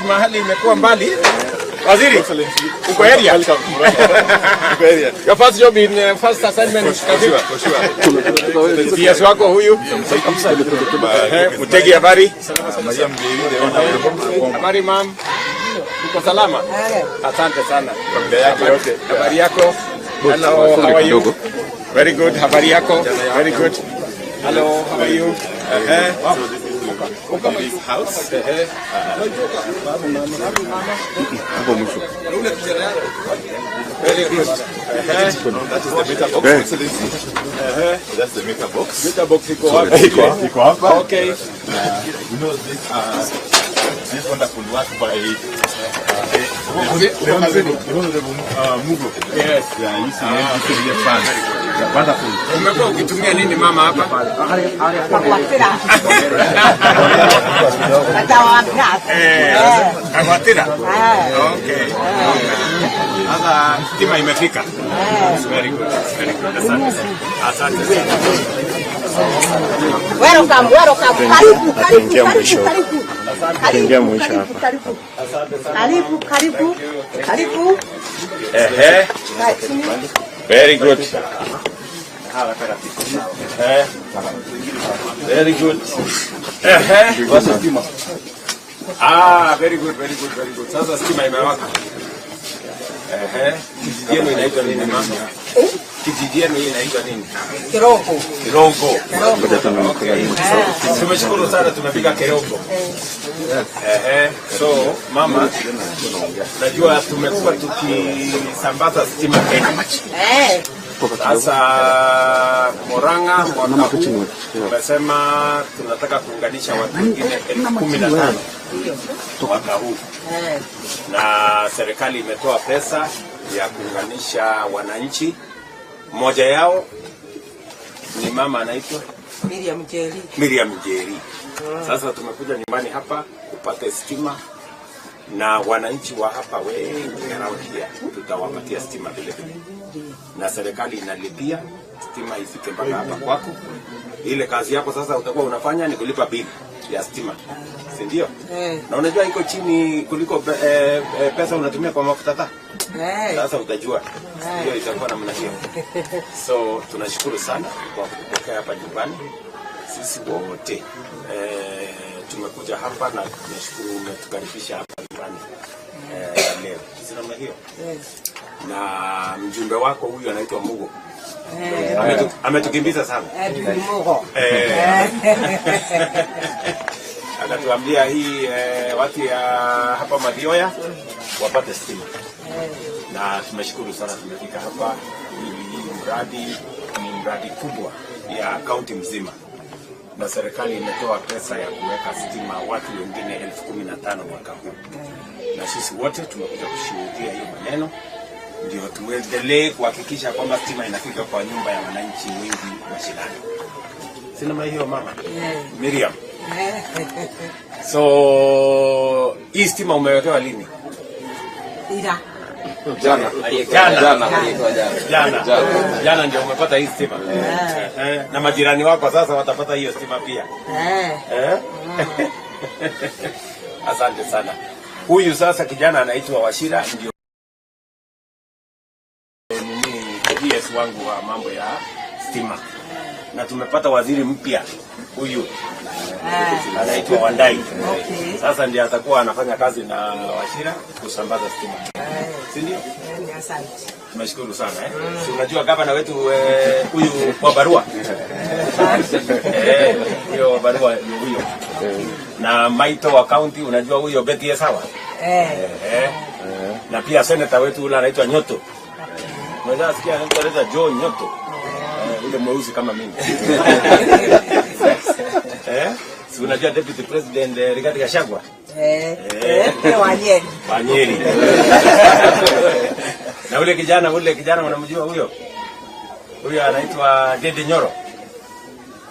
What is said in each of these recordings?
Mahali imekuwa mbali. Waziri, uko area? Your first job in first assignment kazini. PS wako huyu. Mutegi, habari? Habari, ma'am. Uko salama? Asante sana. Habari yako? Hello, how are you? Very good. Habari yako? Very good. Hello, how are you? This house. Hapo mwisho. Very good. That is the meter box, Excellency. That's the meter box. Meter box iko wapi? Iko hapa. Okay. You know this wonderful work by the Honorable Mugo. Yes. Yeah, using NGCDF funds. Yeah, wonderful. Umekuwa ukitumia nini, mama, hapa? Kagwatĩra. Gatawa gas. Eh, Kagwatĩra. Okay. Sasa stima imefika. Very good. Very good. Asante. Asante sana. Welcome, welcome. Karibu, karibu, karibu, karibu. Tuingia Karibu, mwisho karibu, hapa. Karibu. Karibu, karibu, karibu. Ehe. Kaa chini. Very good. Eh. Very good. Ehe. Ah, very good, very good, very good. Sasa stima imewaka. Ehe. Kijiji yenu inaitwa nini, mama? Kijiji yenu hii inaitwa nini? Kirongo. Kirongo. Okay. Tumeshukuru sana, tumefika Kirongo. Ehe. So mama, najua tumekuwa tukisambaza stima Kenya. Sasa Murang'a mwaka huu tumesema tunataka kuunganisha watu wengine 15,000 mwaka huu, na serikali imetoa pesa ya kuunganisha wananchi. Mmoja yao ni mama anaitwa Miriam Njeri. Miriam Njeri. Sasa tumekuja nyumbani hapa kupata stima na wananchi wa hapa wengi around here tutawapatia stima vile vile, na serikali inalipia stima ifike mpaka hapa kwako. Ile kazi yako sasa utakuwa unafanya ni kulipa bili ya stima, si ndio? Eh. Na unajua iko chini kuliko pesa unatumia kwa mafuta taa. Eh. Sasa utajua hiyo itakuwa namna hiyo. So tunashukuru sana kwa kupokea hapa nyumbani. Sisi wote tumekuja hapa na tunashukuru umetukaribisha hapa nyumbani leo, si namna hiyo? Eh. Na mjumbe wako huyu anaitwa Mugo Eh. ametukimbiza sana. Edwin Mugo. Akatuambia hii watu ya hapa Mathioya wapate stima na tumeshukuru sana tumefika hapa. Hii mradi ni mradi kubwa ya kaunti mzima, na serikali imetoa pesa ya kuweka stima watu wengine 15,000 mwaka huu, na sisi wote tumekuja kushuhudia hiyo maneno, ndio tuendelee kuhakikisha kwamba stima inafika kwa nyumba ya wananchi wengi mashinani. Si namna hiyo, mama Miriam? So hii stima umewekewa lini? Ira. Jana. Jana. Jana. Jana. Jana ndio umepata hii stima. Na majirani wako sasa watapata hiyo stima pia. Eh. Eh? Asante sana. Huyu sasa kijana anaitwa Wachira, ndio nini, PS wangu wa mambo ya stima, na tumepata waziri mpya huyu anaitwa Wandayi. Okay. Sasa ndiye atakuwa anafanya kazi na Wachira kusambaza stima, si ndio? Eh, asante. Tumeshukuru sana, eh. Si unajua gavana wetu huyu wa barua, huyo wa barua ni huyo, na Maito wa county, unajua huyo Betty Esau, na pia senator wetu ule anaitwa Nyutu. Unaweza sikia anaitwa Joe Nyutu, ule mweusi kama mimi, eh? Si unajua deputy president Rigathi Gachagua? Eh. Eh. Eh, wa Nyeri. Wa Nyeri. Na ule kijana unamjua huyo? Huyo anaitwa Ndindi Nyoro.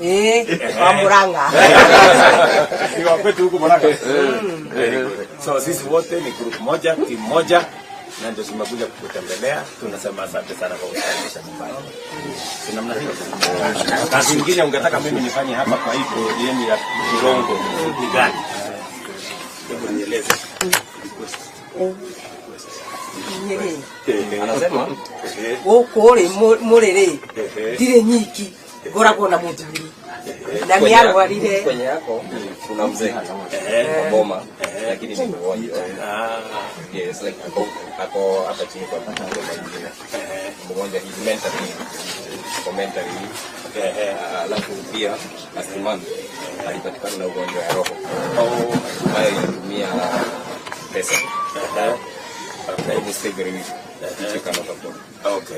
Eh, wa Murang'a. Ni wa kwetu huku Murang'a. Very good. So sisi wote ni group moja, timu moja, na ndio tumekuja kukutembelea. Tunasema asante sana kwa kutukaribisha nyumbani. Si namna hiyo? Kazi nyingine ungetaka mimi nifanye hapa kwa hii yenu ya Kirongo ni gani? Hebu nieleze. Request. Niĩ rĩ, Anasema gũkũ rĩ mũrĩ rĩ, ndirĩ nyiki, ngoragwo na mũthuri na nĩ arwarire. Kwenye yako kuna mzee kwa boma, lakini ni mgonjwa. Yes, like ako hapa chini kwa boma nyingine. Mgonjwa, he's mentally, ako mentally. Alafu pia last month alipatikana na ugonjwa ya roho ambayo ilitumia pesa almost every week, which you cannot afford. Okay.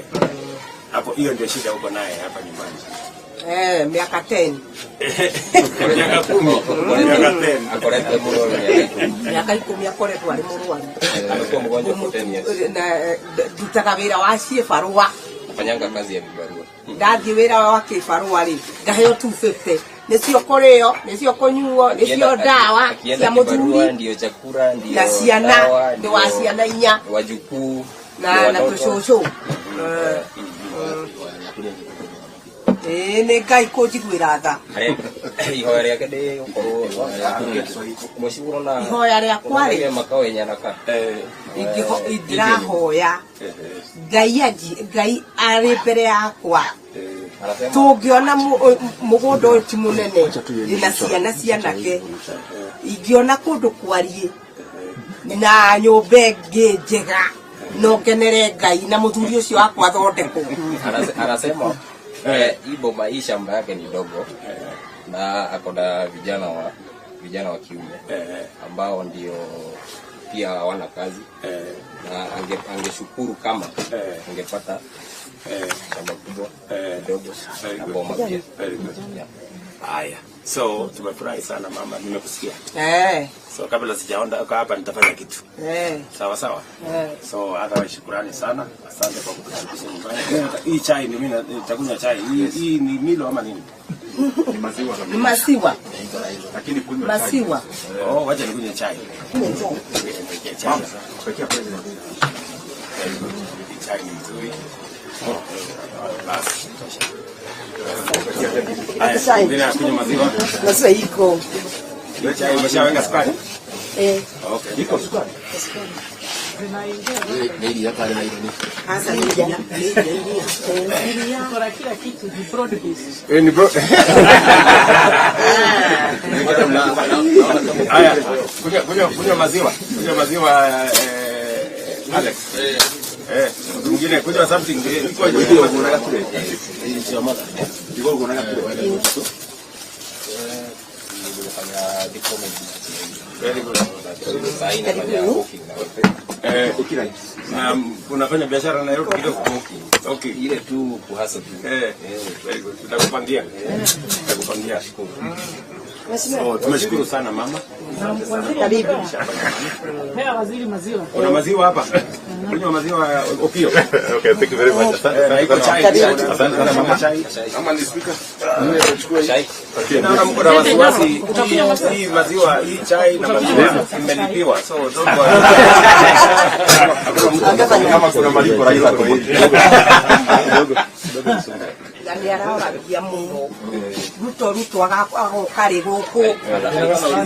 Hapo hiyo ndio shida uko naye hapa nyumbani. Eh, miaka 10. Miaka 10. Miaka 10. Akoretwo mũrwaru mĩaka 10. Miaka 10 akoretwo arĩ mũrwaru. Amekuwa mgonjwa for 10 years. Na ndutaga wĩra wa ciĩbarũa. Afanyanga kazi ya vibarua. Ndathiĩ wĩra wa kĩbarũa rĩ, ngaheo 250, nĩcio kũrĩo, nĩcio kũnyuo, nĩcio ndawa Akienda cia kibarua mũthuri ndio chakula, ndio na ciana dawa, nĩ wa ndio ciana inya wajukuu na ndio na watoto. tũcũcũ. Ĩĩ, nĩ Ngai kũnjiguĩra tha. Ihoya rĩake ndĩ gũkorwo mũciĩ na Ihoya rĩakwa rĩ, makao yenye anakaa. Ndĩrahoya Ngai Ngai arĩ mbere yakwa. Anasema Tũngĩona mũgũnda ũyũ ti mũnene, ndĩna ciana cianake, ingĩona kũndũ kwariĩ na nyũmba ĩngĩ njega, no ngenere Ngai na mũthuri ũcio wakwa athondekwo. Anasema hii boma, hii shamba yake ni ndogo na ako na vijana wa kiume ambao ndio pia hawana kazi na angeshukuru kama angepata shamba kubwa kidogo na boma pia. Very good. Yeah. Haya. So tumefurahi sana mama, nimekusikia. So kabla sijaondoka hapa nitafanya kitu. Sawa sawa. So otherwise shukrani sana. Asante kwa kutukaribisha nyumbani. Hii chai ni mimi nitakunywa chai. Hii ni Milo ama nini? Ni maziwa. Ni maziwa. Lakini kunywa chai. Maziwa. Oh, wacha nikunywe chai. Chai. Pekea president. Hii chai ni nzuri. Basi. Tosha. Haya, mwingine akunywe maziwa. Maziwa iko. Hii chai umeshaweka sukari? Eh. Okay. Iko sukari. Sasa ni iria, iria. Kuna kila kitu ni broad based. Eh, ni bro. Haya, kunywa kunywa kunywa maziwa. Kunywa maziwa, Alex. Eh, mtu mwingine kunywa something. Iko iko Iko kuna Nimefanya diploma in Very good. Sasa hii nafanya booking na Eh, na unafanya biashara Nairobi kidogo? Okay. Ile tu kuhustle tu. Eh, very good. Tutakupangia. Tutakupangia. So, tumeshukuru sana mama. Asante sana. Karibu. Pea waziri maziwa. Kuna maziwa hapa. Kunywa maziwa, Opio. Okay, thank you very much. Asante Eh, na iko chai. sana. Asante sana mama, chai. Ama ni speaker. Chai. Naona mko na wasiwasi. Hii maziwa, hii chai na maziwa imelipiwa. So don't worry. Hakuna mtu Kama kuna malipo Raila kwa hii. Na nĩ araoragia mũno Ruto, Ruto agoka rĩ gũkũ,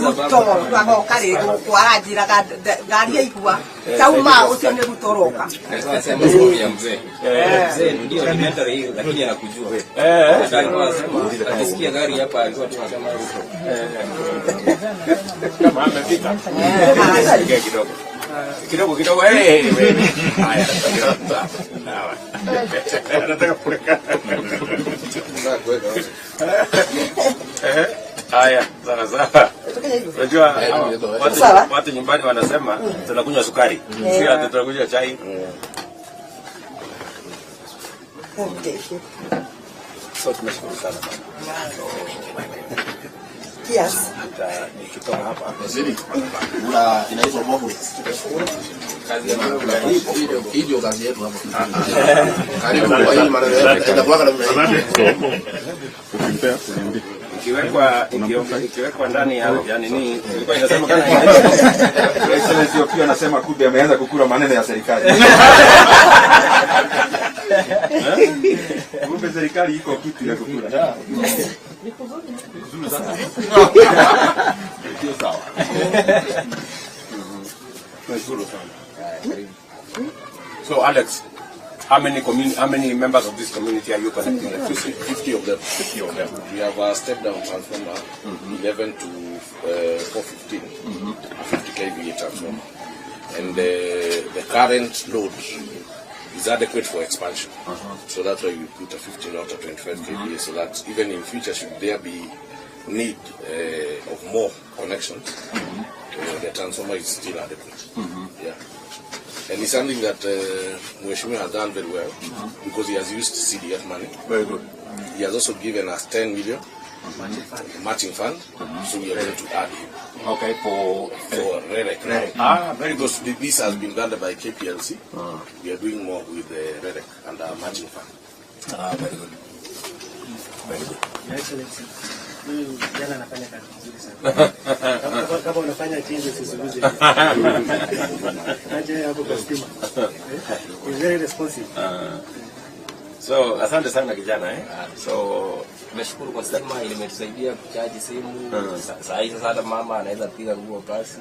Ruto agoka rĩ gũkũ, aranjĩraga ngari yaigua tauma ũcio nĩ Ruto ũroka. Alikuwa anasema story ya mzee. Mzee ndio ni mentally ill lakini anakujua. Sasa alikuwa anasema akisikia gari hapa alikuwa tu anasema Ruto. Kama amefika. Sikia kidogo. Kidogo kidogo. Eh, wewe. Haya. Sawa. Nataka kuweka. Eh, haya, sawa sawa. Unajua watu nyumbani wanasema tunakunywa sukari. Sio ati tunakunywa chai. Okay. So tumeshukuru sana mama. Yes. Nikitoka hapa Waziri, kuna inaitwa Mogo. Hii ndio kazi yetu hapa. Karibu kwa hii maneno yetu. Itakuwa namna hii. Ukimpea uniambie. Ikiwekwa ndani ya nini ilikuwa inasema kana Excellency Opiyo anasema kumbe ameanza kukula maneno ya serikali. Kumbe serikali iko kitu ya kukula. Nzuri sana. Hiyo sawa. Nashukuru sana. So Alex, how many members of this community are you connecting? 50 of them. 50 of them. We have a step down transformer, 11 to 415, 50 kVA transformer. And the current load is adequate for expansion. So that's why we put a 50, not a 25 kVA, so that even in future, should there be need of more connections, the transformer is still adequate. Yeah. And it's something that Mheshimiwa has done very well because he has used CDF money. Very good. He has also given us 10 million matching fund, so we are going to add him Okay, for for REREC now. Ah, very good. Because this has been done by KPLC, we are doing more with the REREC and our matching fund. Ah, very good. Very good. Your Excellency, huyu kijana anafanya kazi nzuri sana. Kama unafanya changes usiguze. Aje hapo kwa stima. He's very responsive. So asante sana kijana, eh. So Tumeshukuru kwa stima, imetusaidia kuchaji simu. Saa hii sasa hata mama anaweza piga nguo pasi.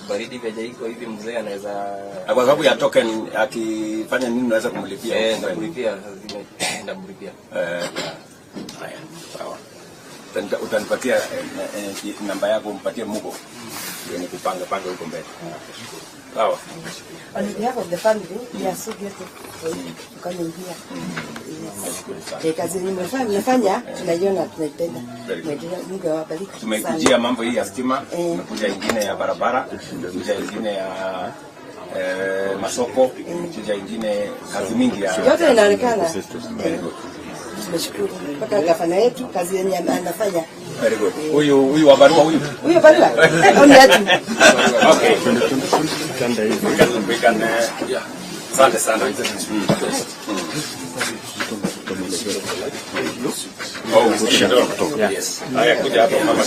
Baridi vya iko hivi, mzee anaweza Na kwa sababu ya token, akifanya nini unaweza kumlipia? Eh, ndamlipia sasa zile ndamlipia. Eh, haya, sawa. Utanipatia namba yako, mpatie Mugo ndio nikupange pange huko mbele. Sawa. On behalf of the family, we are so grateful for you to come in here. Nashukuru sana. Yes. Kazi yenye mnafanya tunaiona, tunaipenda. Very good. Mungu awabariki sana. Tumekujia mambo hii ya stima, tumekuja ingine ya barabara, tumekuja ingine ya masoko, tumekuja ingine kazi mingi ya Yote inaonekana. Very good. Tumeshukuru mpaka gavana yetu kazi yenye anafanya. Very good. Huyu wa barua huyu. Huyo barua au ni yetu. Okay. We can, yeah. Asante sana. Oh, yes. Haya, kuja hapa mama.